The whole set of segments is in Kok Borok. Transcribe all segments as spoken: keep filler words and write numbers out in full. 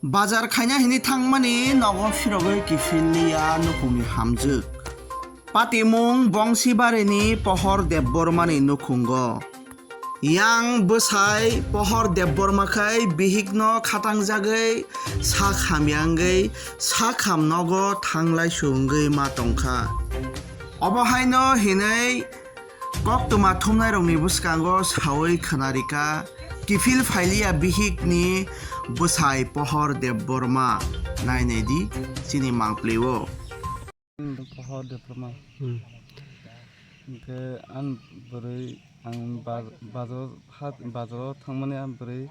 Bazar khaina hini thangmani nogo phirogwi kiphilliya nukhungni hamjwk. Patimung Bongsibarini Pohor Debbarmani nukhungo. Yang bwsai Pohor Debbarma khai bihikno khatangjagwi sak hamya wngwi sak ham nogo thanglaisu wngwi ma tongkha. Obo haino hinwi koktwma thumnairokni bwskango sawi khwnarikha, kiphil phailiya bihikni bwsai Pohor Debbarma. Nainai di chini mangpli-o. Pohor Debbarma. Hmm. Hwnkhe ani bwrwi ang ba-, bazaro ha-, bazaro thangmani ani bwrwi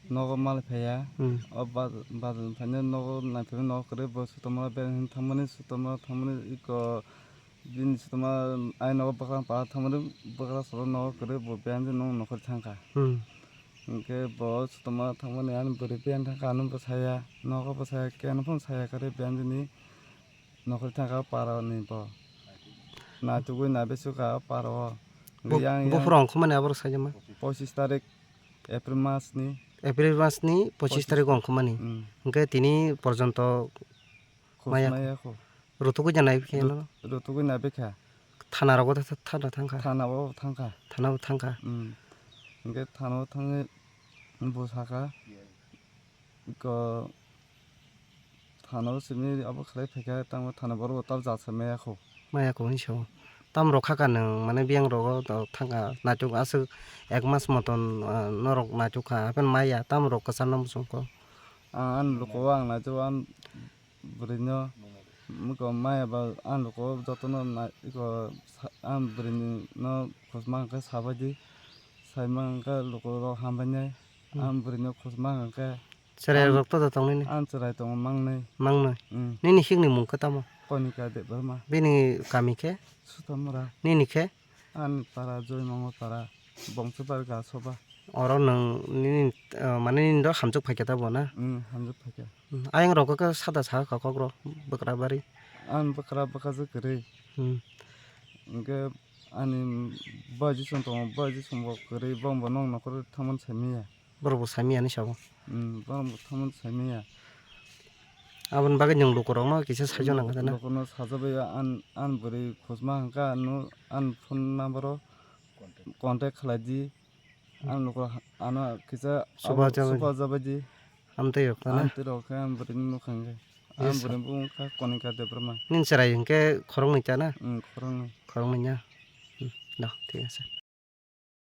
nogo malai phaiya. Hmm. O ba-, bazar phaina nogo naiphaima nogo kwrwi bo sutama bereng thangmani sutama thangmani iko bini sutama ai nogo bwkra para thangmani bwkra soro nogo kwrwi bo biyang di nung nokhor thangkha. Hmm. Hwnkhe bo sutama thangmani ani bwrwi biyang thangkha ano bwsaya nogo bwsaya keno phano saya kwrwi biyang dini. Nokhor thangkha o para ni bo. Naitugwi naibe sukha o para o. Bo-, yang, yang. Buphuru ongkhormani aborok saijama? Pochis tarik April mas ni. April mas ni pochis tarik ongkhormani. Mm. Hwnkhe tini porjonto khos maya maya kho. Rutugwi janai khe no? Rutugwi naibe kha. Thana rogo tha-, thana thangkha. Thana o thangkha. Thana o thangkha. Mm. Hwnkhe thana o thangwi bo sakha. Ko thana o simi abo khlai phaikha, tamo thana borok bo tab jat se maya kho. Maya kho hinwi sao. Tam rok kha ka nwng, mane biyang rogo to thangkha, naituk aswk ek mas moton, ah, norok naituk kha, hapheno maya, tam rok kwchar no muchung kho. Ang ani luku o ang naituk, ang bwrwino, muko maya ba ang luku o jotono nai-, iko sa-, ang bwrwino khosma hwnkhe sabaidi, saima hwnkhe lukurok hambainai, hmm, ang bwrwino khosma hwnkhe. Cherai ang rok to tongnini? Ang cherai tongo mangnwi. Mangnwi? Hmm. Nini hikni mung khe tamo? Konika Debbarma. Bini kami khe? Sutamura. Nini khe? Ani para Joymongo para, Bongsobar Gasoba. Oro nwng nini, eh, mane nini do hamjwk phaikha ta bo na? Hmm, hamjwk phaikha. Hmm, ayang rok khe sada sa kha kok rok bwkra bari. Ani bwkra bwkha je kwrwi. Hmm. Hwnkhe ani bai jisung tongo, bai jisung bo kwrwi, bong bo nong nokhor thangmani saimanya. Borok bo saimanya hinwi sao. Hmm, borok bo thangmani saimanya. Aboni bagwi nwng lukurokno kisa saichung nang kha na? Lukurokno sajagwi an, an bwrwi khosma hwnkha, ano ani phone number o contact khlai di. Ang lukurok ano kisa suba abo jabai di. Suba jabai di. Amtwi rok na? Amtwi rok khe ang bwrwini nukha hwnkhe. Ang bwrwini bumung kha Konika Debbarma. Nini chwrai hwnkhe khoroknwi ta na? Hmm, khoroknwi. Khoroknwi ya? Hmm, do, thik ase.